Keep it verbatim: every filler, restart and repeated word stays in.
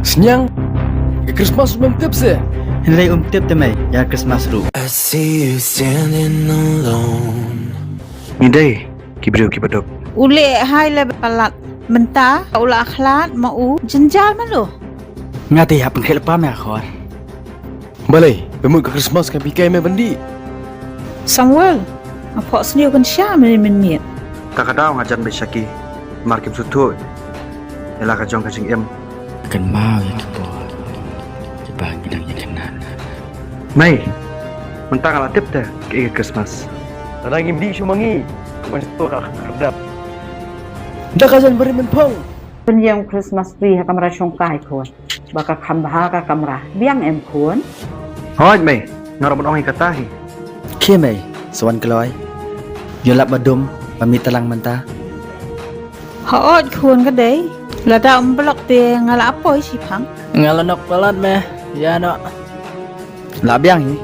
Sniang, ka Christmas um tip se. Hynrei um tip te mei, ïa Christmas ruh. I see you standing alone. Ngi dei ki briew ki baduk. U leh hai le palat mynta u la khlad ma u jynjar ma lu. Nga te hap pynkhih lypa me khor. Balei, pynmut ka Christmas ka pikai me bandi. Samuel, nga pok sniew kan sha me men miet. Ta ka daw nga jan be shaki. Mar kim suthu. Ela ka jong ka jingim. Kan mau ïa ki por. Ki ba ngi dang ïa kanan. Mei, mynta nga la tip te ka Christmas. Lada ngim dih shu ma ngi. Kumne to ka kardap. Da ka jan bari men phong. Pynïeng Christmas tree ha kamra shongkai khun. Ba ka kham bha ka kamra. Biang em khun. Hoi mei, nga ruh ban ong ïa kata hi. Khie mei, sa wan kloi. Ïoh lap ba dum, ba mih talang mynta. Hooid khun ka dei. Lada um blok te nga la poi shiphang. Nga la nok palat mei, ïa noh. La biang hi.